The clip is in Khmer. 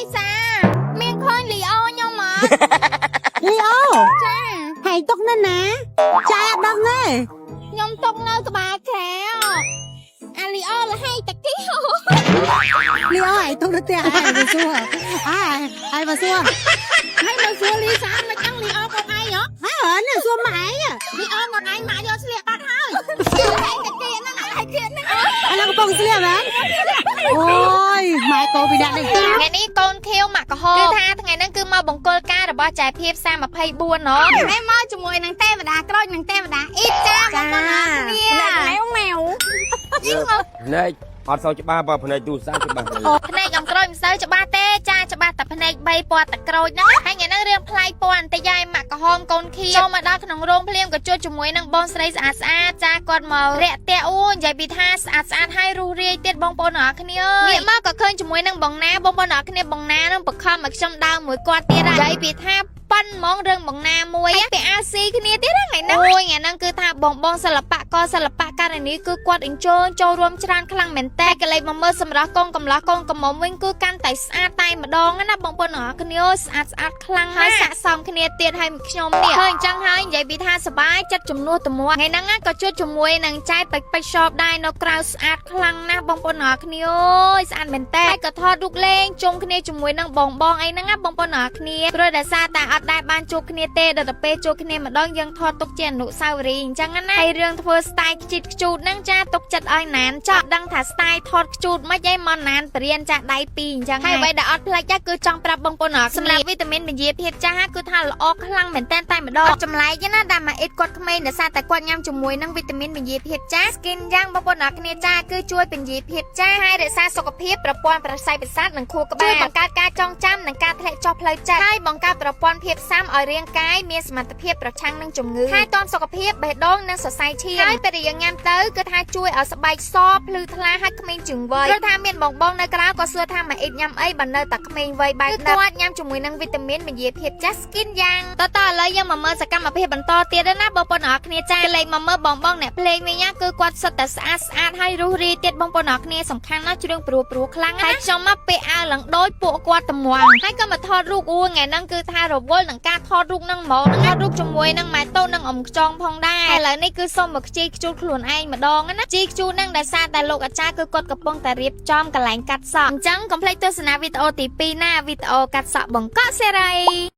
លីសាមានឃើញលីអូខ្ញុំអត់ លីអូ ចា ហើយទុកនៅណាចាអត់ដឹងទេ ខ្ញុំទុកនៅក្បាលខែអាលីអូលហៃតាគីហូ លីអូហើយទុកនៅផ្ទះហើយមកសួរអើហើយមកសួរ ហើយមកសួរលីសាមិនដឹងលីអូកូនឯងហ៎ ហើយណាសួរម៉ែឯង លីអូកូនឯងម៉ាក់យកស្លៀកបាត់ហើយលហៃតាគីហ្នឹងហៃគីហ្នឹង ឥឡូវកំពុងស្លៀកមែនអូយម៉ែកូនពីអ្នកនេះ ថ្ងៃនេះកូនខៀវម៉ាក់ក្រហមគឺថាថ្ងៃហ្នឹងគឺមកបង្គោលការរបស់ចែភាព24ណ ថ្ងៃមកជាមួយនឹងទេវតាក្រូចនិងទេវតាអ៊ីតចាបងប្អូនអរគ្នា ម៉ែវម៉ែវ ភ្នែកអត់សូវច្បាស់បើភ្នែកទូរស័ព្ទច្បាស់ ភ្នែកអំក្រូចមិនសូវច្បាស់ទេចាច្បាស់តែភ្នែក3ពណ៌តក្រូចហ្នឹងហើយថ្ងៃហ្នឹងរឿងប្លែកពណ៌បន្តិចហើយម៉ាក់ក្រហមកូនខៀវចូលមកដល់ក្នុងរោងភ្លាមក៏ជួបជាមួយនឹងបងស្រីស្អាតស្អាតចាគាត់មករាក់ទាក់អូនិយាយពីថាស្អាតស្អាតហើយរុះរាយទៀតបងប្អូនអរគ្នាងាកមកក៏ឃើញជាមួយនឹងបងណាបងប្អូនអរគ្នាបងណានឹងបខំឲ្យខ្ញុំដើរមួយគាត់ទៀតហើយនិយាយពីថាប៉ិនហ្មងរឿងបងណាមួយពាក់អាស៊ីគ្នាទៀតហ្នឹងថ្ងៃហ្នឹងអូយថ្ងៃហ្នឹងគឺថាបងបងសិល្បករសិល្បករនីគឺគាត់អញ្ជើញចូលរួមច្រើនខ្លាំងមែនតើកលេចមកមើលសម្រស់កូនកំឡោះកូនកំមុំវិញគឺកាន់តែស្អាតតែម្ដងណាបងប្អូនទាំងអស់គ្នាអូយស្អាតស្អាតខ្លាំងហើយស័កសមគ្នាទៀតហើយខ្ញុំនេះឃើញអញ្ចឹងហើយនិយាយពីថាសប្បាយចិត្តជំនួសទំមាត់ថ្ងៃហ្នឹងណាក៏ជួបជាមួយនឹងចែកពេជ្រពេជ្រ shop ដែរនៅក្រៅស្អាតខ្លាំងណាស់បងប្អូនទាំងអស់គ្នាអូយស្អាតមែនតើហើយក៏ថតរូបលេងជុំគ្នាជាមួយនឹងបងបងអីហ្នឹងណាបងប្អូនទាំងអស់គ្នាព្រោះដោយសារតែអត់ដែលបានជួបគ្នាទេដល់ទៅពេលជួបគ្នាម្ដងយើងថតទុកជាអនុស្សាវរីយ៍អញ្ចឹងណាហើយរឿងធ្វើ style ខ្ជិតខ្ជូតហ្នឹងចាទុកចិត្តឲ្យណានចង់ដឹងថា style ថតខ្ជូតមិនអីមកណានបរៀនចាដៃពីរអញ្ចឹងហើយអ្វីដែលអត់ផ្លេចគឺចង់ប្រាប់បងប្អូនអរសម្រាប់វីតាមីនពញាភាពចាស់គឺថាល្អខ្លាំងមែនតើតែម្ដងចម្លែកណាដែលមកអ៊ីតគាត់ក្មេងដោយសារតែគាត់ញ៉ាំជាមួយនឹងវីតាមីនពញាភាពចាស់ skin យ៉ាងបងប្អូនអរគ្នាចាគឺជួយពញាភាពចាស់ហើយរក្សាសុខភាពប្រព័ន្ធប្រស័យប្រសាទនិងខួរក្បាលជួយបង្កើតការចងចាំនិងការធ្លាក់ចុះផ្លូវចិត្តហើយបង្កើតប្រព័ន្ធភាពស៊ាំឲ្យរាងកាយមានសមត្ថភាពប្រឆាំងនឹងជំងឺហើយតមសុខភាពបេះដូងនិងសរសៃឈាមហើយពេលដែលយើងញ៉ាំទៅគឺថាជួយឲ្យស្បែកសភ្លឺថ្លាហើយក្មេងជាងវ័យព្រោះថាមានបងបងនៅក្រៅក៏សួរថាមកអ៊ីតញ៉ាំអីបើនៅតែក្មេងវ័យបែបហ្នឹងគាត់ញ៉ាំជាមួយនឹងវីតាមីនមយាភាពចាស់ skin យ៉ាងតតឥឡូវយើងមកមើលសកម្មភាពបន្តទៀតណាបងប្អូនអរគ្នាចាលេខមកមើលបងបងអ្នកភ្លេងវិញណាគឺគាត់សុទ្ធតែស្អាតស្អាតហើយរុះរាយទៀតបងប្អូនអរគ្នាសំខាន់ណាស់ជ្រឿងព្រោះព្រោះខ្លាំងណាស់ហើយខ្ញុំមកពេលអាវឡើងដូចពួកគាត់តម្ងហើយក៏មកថតរូបអួថ្ងៃហ្នឹងគឺថារវល់នឹងការថតរូបហ្នឹងហ្មងថតរូបជាមួយនឹងម៉ែតូនិងអ៊ំខ្ចងផងដែរហើយឥឡូវនេះគឺសូមមកខ្ជីខ្ជូតខ្លួនឯងម្ដងណាជីខ្ជូតហ្នឹងដោយសារតែលោកអាចារ្យគឺគាត់កំពុងតែរៀបចំកន្លែងកាត់សក់អញ្ចឹងកុំភ្លេចទស្សនាវីដេអូទី2ណាវីដេអូកាត់សក់បង្កក់សេរី។